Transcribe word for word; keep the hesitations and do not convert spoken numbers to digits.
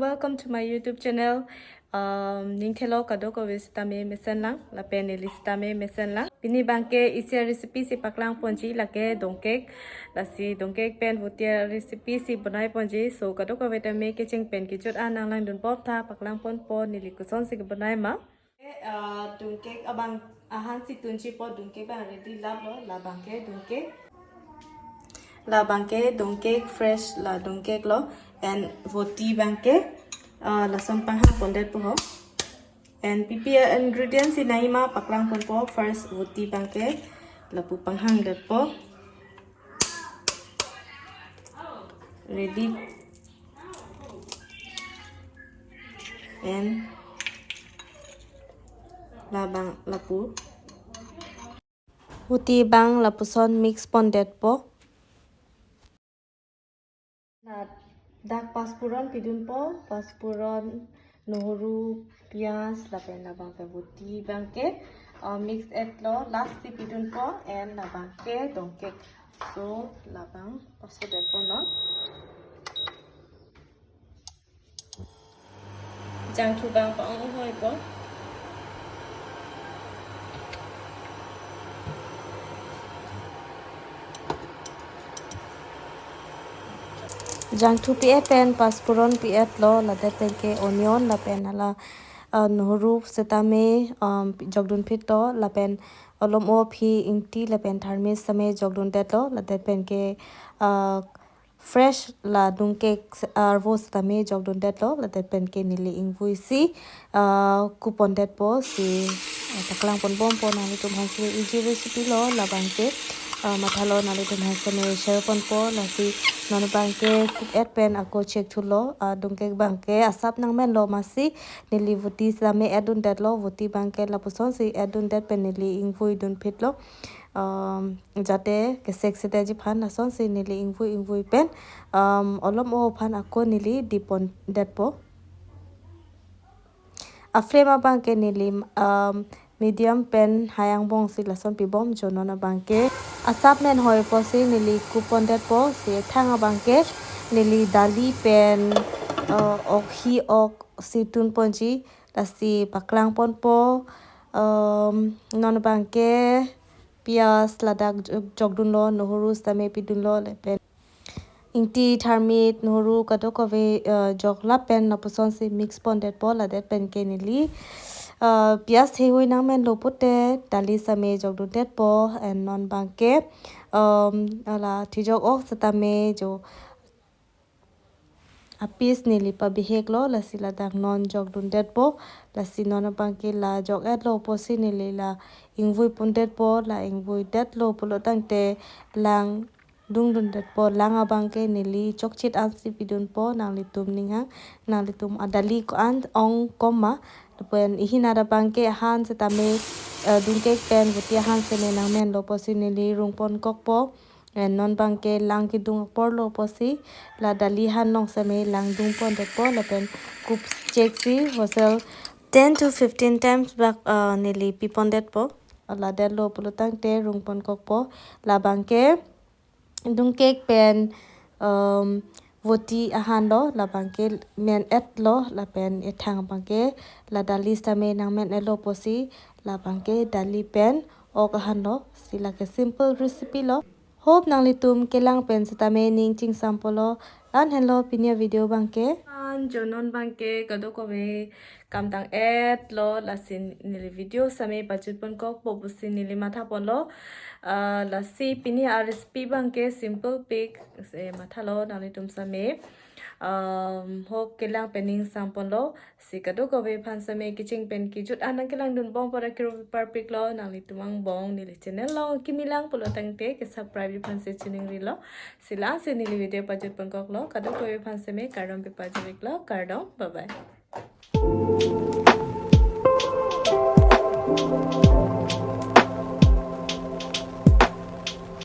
Welcome to my YouTube channel. Um, ning thelo kadokave sitame mesen lang, lapen neli sitame mesen lang. Pini abangke isi a-recipe si paklang ponji, lake dongcake. Lasi dongcake pen voti a-recipe si bonai ponji. So kadokave tame kecheng pen kejut an nanglang dun pop tha, paklang ponpo neli koson si kebonai ma. Eh, uh, dongcake abang ahan si tunji po, dongcake abang ready lap lo, labangke dongcake. Labangke dongcake fresh, la dongcake lo, and voti abangke, uh, lason panghang pondet po ho. And P P ingredients si nangji ma paklang ponpo, first voti abangke lapu panghang det po. Ready. And labang lapu. Voti abang lapuson mix pondet po. Ladak pachphuron pidun po, pachphuron, nohuru, piyaj, lapen labangke voti abangke, uh, mix et lo, last si pidun po, and labangke dongcake. So labang paso det po non. Jangthu abang pa-ong hoi po. Jangthu pi-et pen pachphuron pi-et lo, ladet penke onion lapen hala, uh, nohuru sitame, um, jokdun phit lo, lapen olom-o aphi ingti lapen tharmit sitame jokdun det lo, ladet penke, uh, fresh la dongcake arvo sitame jokdun det lo, ladet penke neli ingvui si, uh, kup pondet po si, uh, paklang pon bom po nanglitum aphan si easy recipe lo labangke, uh, mathalo nanglitum aphan si share ponpo, lasi non abangke kup et pen ako check thu lo, uh, dongcake abangke asap nangmen lo masi neli voti sitame et dun det lo, voti abangke lapuson si et dun det pen neli ingvui dun phit lo. Um, jate kesek sedeji aphan lason si neli ingvui ingvui pen, um, olom-o aphan ako neli di pondet po. A-flame abangke neli, um, medium pen high angbong si lason pi bom jo non abangke. Asap men hoi po si neli kup pondet po, si thang abangke neli dali pen, uh, ok hi ok si tun ponji, lasi paklang ponpo, um, non abangke piyaj ladak jok-, jokdun lo, nohuru sitame pidun lo, lapen ingti tharmit nohuru kadokave, uh, jok lap pen lapuson si mix pondet po, ladet penke neli, uh, piyaj heihui nangmen lo pute dali sitame jokdun det po, and non abangke, um, hala thijok ok sitame jo a-piece neli pabihek lo, lasi ladak non jokdun det po, lasi non abangke la jok et lo pusi neli la ingvui pon det po, la ingvui det lo pulo tangte lang dungdun det po, lang abangke neli chokchit an si pidun po, nanglitum ning hang, nanglitum adali ko-an ong kom ma, lapen ihin abangke ahan sitame, eh, dongcake pen voti ahan sitame nangmen lo pusi neli rung pon kok po. And non abangke lang kedung apor lo pusi la dali ahan along sitame lang dung pon det po lapen kup chek si whistle ten to fifteen times bak, uh, neli pi pon det po. Ladet lo pulo tangte rung pon kok po. Labangke dongcake pen, um, voti ahan lo, labangke men et lo, lapen ethang abangke la dali sitame nangmen et lo pusi labangke dali pen ok ahan lo, si lake simple recipe lo. Hope nanglitum kelang pen sitame ning chingsam po lo. An henlo pini a-video abangke. An jo non abangke kadokave kam tang et lo, lasi neli video sitame pajut pon kok po pusi neli matha pon lo. Ah, lasi pini a-recipe abangke simple pik, si matha lo nanglitum sitame. Um, hope kelang pen ning sam pon lo. Si kadokave aphan sitame kecheng pen kejut an nangkelang dun bom pora kiro parpik lo, nanglitum angbong neli channel along kimi lang pulo tangte ke subscribe aphan si chiningri lo. Si la si neli video pajut pon kok lo, kadokave aphan sitame kardom pi pajut ik lo, kardom, bye bye.